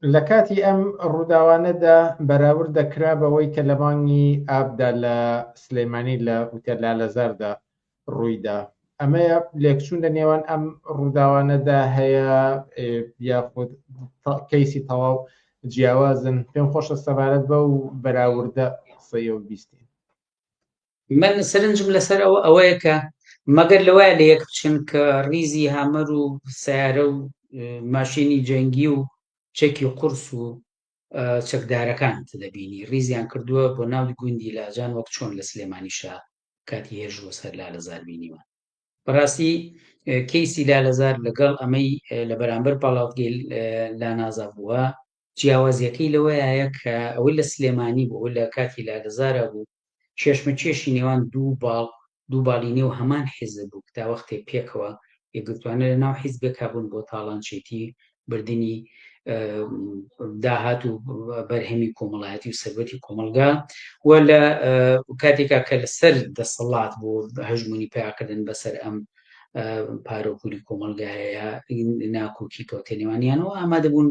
لە کاتی ئەم ڕووداوانەدا بەراورد دەکرا بەوەی کە لە مانگی ئابدا لە سلێمانی لە ئوتێل لالەزاردا ڕوویدا. ئەمەیە لێکچوون لە نێوان ئەم ڕووداوانەدا هەیە یاخود کەیسی تەواو جیاوازن؟ پێم خۆشە سەبارەت بەو بەراوردە قسەی و بیستین. من سەرنجم لەسەر ئەوە ئەوەیە کە مەگەر لەوایە لە یەک بچن کە ڕیزی هامەر و سیارە و ماشینی جەنگی و چەکی قورس و چەکدارەکان دەبینی ڕیزیان کردووە بۆ ناو گوندی لاجان وەک چۆن لە سلێمانی شا کاتی هێرش بۆ سەر لالەزار بینیوە بەڕاستی کەیسی لالەزار لەگەڵ ئەمەی لە بەرامبەر پاڵاوتگەی لانازا بووە جیاوازیەکەی لەوەیە کە ئەوەی لە سلێمانی بوو ئەوەی لە کاتی لالەزارا بوو کێشمەکێشی نێوان دوو باڵ دوو باڵی نێو هەمان حیزب بوو تا وەختێ پێکەوە یەکگرتوانە لە ناو حیزبێکا بوون بۆ تاڵانچێتی بردنی داهات و بەرهەمی کۆمەڵایەتی و سەروەتی کۆمەڵگا و لە کاتێکا کە لەسەر دەسەڵات بۆ هەژمونی پیاکردن بەسەر ئەم پارە و پولی کۆمەڵگایە ناکۆکی کەوتە نێوانیانەوە ئامادە بوون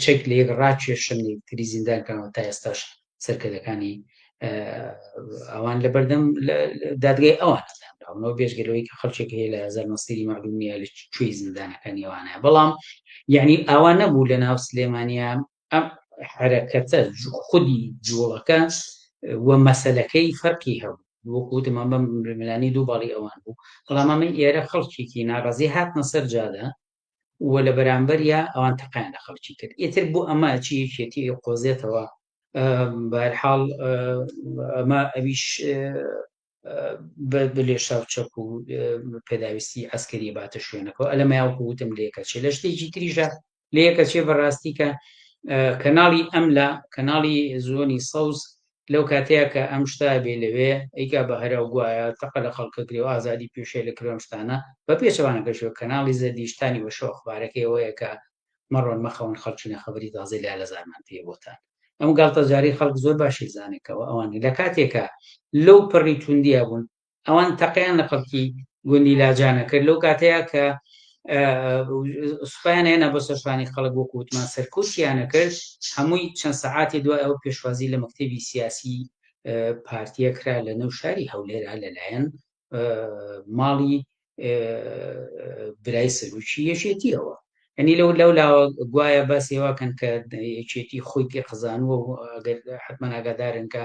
چەک لە یەک ڕاکێشن یەکتری زیندان کەنەوە تا ئێستاش سەرکردەکانی ئەوان لە بەردەم دادگای ئەوان دانراونەوە بێژگە لەوەی کە خەڵکێک هەیە لە هەزار مەسیری معلوم نییە لە کوێی زیندانەکانی ئەوانە بەڵام یعنی ئاوا نەبوو لە ناو سلێمانیا ئەم حرەکەتە خودی جوڵەکە و مەسەلەکەی فەرقی هەبوو وەکو وتم ئەمە ململانی دوو باڵی ئەوان بوو بەڵام ئەمە ئێرە خەڵکێکی ناڕازی هاتنە سەر جادە و لە بەرامبەریا ئەوان تەقیان لە خەڵکی کرد ئیتر بۆ ئەمە چی یەکێتی قۆزێتەوە بەرحاڵ ئەمە ئەویش بە لێشاو چەک و پێداویستی ئەسکەری باتە شوێنەکەەوە ئەلەمە وەکو وتم لێکەچێ لە شتێکی تریشە لێکەچێ بەڕاستی کە کەناڵی ئەم لە کەناڵی زۆنی سەوز لەو کاتەیە کە ئەم شتە بێ لەوێ ئەیکا بە هەرا و گوایە تەقە لە خەڵکە گرێ و ئازادی پێشێ لە کرێ ئەم شتانە بە پێچەوانەکەشەوە کەناڵی زەردیش تانی وەشەو ئەخبارەکەی ئەوەیە کە مەڕۆن مەخەون خەڵکینە خەبەری تازەی لالەزارمان پێیە بۆتان ئەم گاڵتەجاری خەڵک زۆر باشی زانێکەوە ئەوان لە کاتێکا لەو پەڕی توندیا بوون ئەوان تەقەیان لە خەڵکی گوندی لاجانە کرد لەو کاتەیە کە سوپایان هێنا بۆ سەرشانی خەڵک وەکو وتمان سەرکوتیانە کرد هەمووی چەند سەعاتی دوای ئەو پێشوازی لە مەکتەبی سیاسی پارتیە کرا لە نێو شاری هەولێرا لەلایەن ماڵی برای سەرۆکی یەکێتیەوە یعنی لەو لەو لاوە گوایە باسی ئەوە کەن کە یەکێتی خۆی پێ خزانووە و ئەگەر حتمما ئاگادارن کە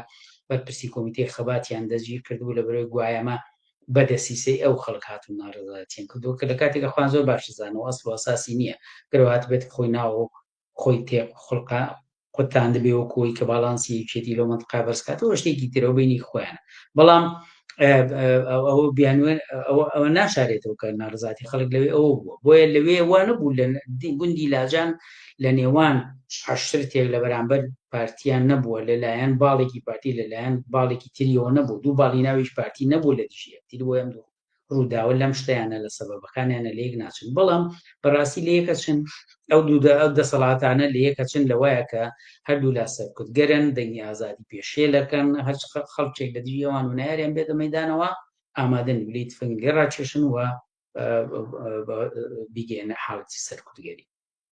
بەرپرسی کۆمیتەی خەباتیان دەستگیر کردبوو لە بەرەوەی گوایەمە بە دەسیسەی ئەو خەڵک هاتوون ناڕەزایەتیان کردووە کە لە کاتێک خۆیان زۆر باش دەزانن و ئەسڵ و ئەساسی نییە گەر هاتبێت خۆی ناوە خۆی تێ خوڵقا قوتاندبێ وەکو ئەوەی کە باڵانسی یەکێتی لەو مەنتقە بەرز کاتەوە شتێکی ترەوە بینی خۆیانە بەڵام ئەوە بیانوێن ئەوە ناشارێتەوە کە ناڕزاتی خەڵک لەوێ ئەوە بووە بۆیە لەوێ وا نەبوو لە گوندی لاجان لە نێوان عشرتێک لە بەرامبەر پارتیان نەبووە لەلایەن باڵێکی پارتی لەلایەن باڵێکی تریەوە نەبوو دوو باڵی ناویش پارتی نەبوو لە دژی یەکتری بۆ ئەم دوو ڕووداوە لەم شتیانە لە سەبەبەکانیانە لە یەک ناچن بەڵام بەڕاستی لە یەکەچن ئەو دوو ئەو دەسەڵاتانە لە یەکەچن لەوەیە کە هەردوو لا سەرکوتگەرن دەنگی ئازادی پێشێلەکەن هەرچ خەڵکێک لە دژی ئەوان و نایاریان بێتە مەدانەوە ئامادەن لێ تفەنگ لێ ڕاکێشن و بیگەێنە حاڵەتی سەرکوتگەری.